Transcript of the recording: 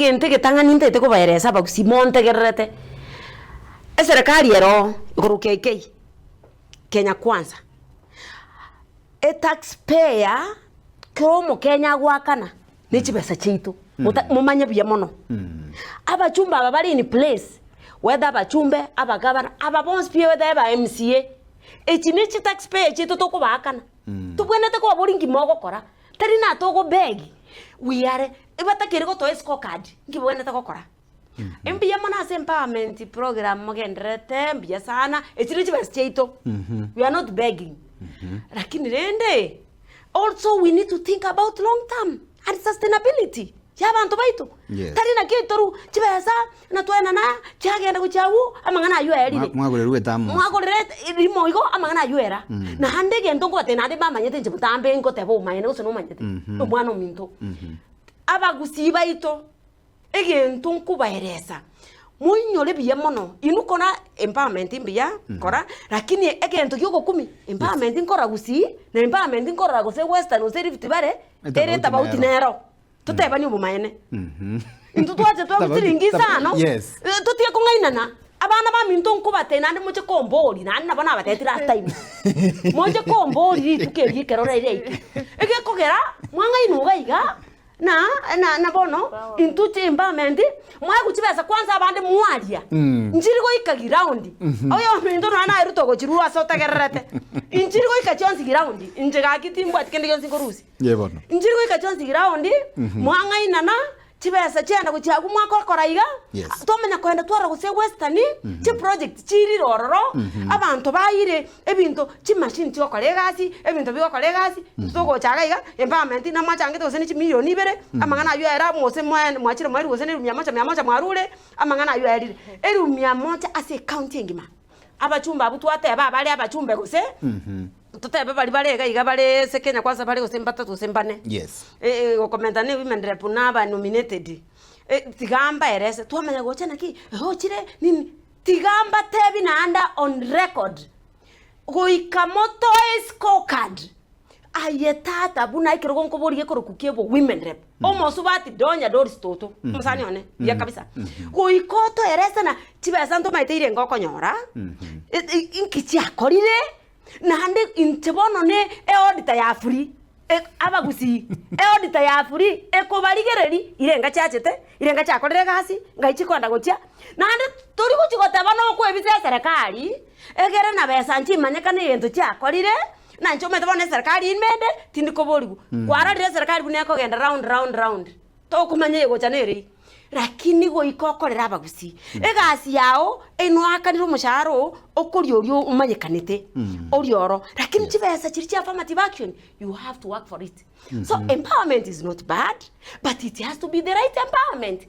Egento egetang'ani ntaete kobaeresa abagusii montegererete, eserekari ero oo, igoro KK, Kenya Kwanza, etax payer kera omokenya agoakana ne chibesa chiaito, mota momanye buya mono. Abachumbe aba bare in place, whether abachumbe, abagavana, aba bonsi pi whether aba MCA, echi ne chitax payer chiaito tokobaakana. Tobwenerete kobaboria nki mogokora, tari na togobeg, we are, ebatakeri gotoa escorecard, nki bobwenerete gokora. Mbuya mono ase empowerment program mogendererete mbuya sana, echi ne chibesa chiaito, we are not begging. Lakini rende, also we need to think about long term and sustainability ya abanto baito. Yes. Tari naki toru chibesa natwaenana chiagenda gochia abwo, amang'ana aywo aerire. Mwagorerwa etamosi. Mwagorera rimo igo amang'ana aywo era. Naende egento nkobatebia naende mbamanyete inche botambe ngoteba obomaene gose nomanyete, omwana ominto. Abagusii baito. Egento nkobaeresa, moinyore buya mono, inwe kora empowerment mbuya kora, lakini egento gia ogokumia, empowerment nkorora gusii, na empowerment nkorora gose western gose rift valley, ere Etafauti etafauti nero. nero. Totebanie obomaene. Intwe twacha twagwa Tafauti- chiringi isano, Yes. eh, totige kong'ainana, abana baminto nkobatebia naende moche komboria, naende nabo nabatebetie last time, moche komboria rituko erio ekero riaikire. Egekogera, mwang'ainwa iga iga. Na, na, na bono intwe chimbamenti mwaegwa chibesa kwanza abande mwaria nchiri goika giraundi oyominto nonya naye Ruto ogochirua ase otegererete inchiri goika chionsi giraundi inche gaki timbwati kende gionsi nkorusia Ye bono. inchiri goika chionsi giraundi mwang'ainana chibesa chiaenda gochia agwo mwakokora iga Yes. twamanya koenda twarora gose western chiproject chirire ororo abanto baire Ebinto, chimashini chigokora egasi, ebinto bigokora egasi, intwe togocha iga iga, empowerment namwachangete gose ne chimilion ibere, amang'ana aywo aere amo gose mwae mwachire mwaerwa gose ne mia moja mia moja mwarure, amang'ana aywo aerire. Elifu mia moja ase ecounty engima. Abachumbe abwo twateba abare abachumbe gose, totebe baria bare iga iga bare ase Kenya kwanza bare gose mbatato gose mbane, Yes. gokomenta ne women rep na aba nominated, tiga mbaerese, twamanya gocha naki, ochire nini. Tiga mbatebi naende on record, goika motoe scorecard. Aye tata buna ekerogo nkoboria gekoroku kia obo women rep, omosubati Donya Doris Toto, omosani one buya kabisa, goika otoerese na chibesa ntomaete irenge okonyora, inki chiakorire, Naende inche bono ne eauditor ya free, abagusii, eauditor ya free ekobarigereria irenga chiachete, irenga chiakorire egasi, ngai chikoenda gochia, naende tori gochia goteba nokoebisa eserekari, egere na besa nchimanyekane egento chiakorire, na inche omanyete bono eserekari ime ende, tindi koborigwa. Kwarorire eserekari buna ekogenda round round round. Tokomanya egocha nere ii, lakini goika okorere abagusii egasi yao enoakanire omoshahara oo okoria oria omanyekanete oria oro, lakini chibesa chiria chia affirmative action you have to work for it. So empowerment is not bad but it has to be the right empowerment.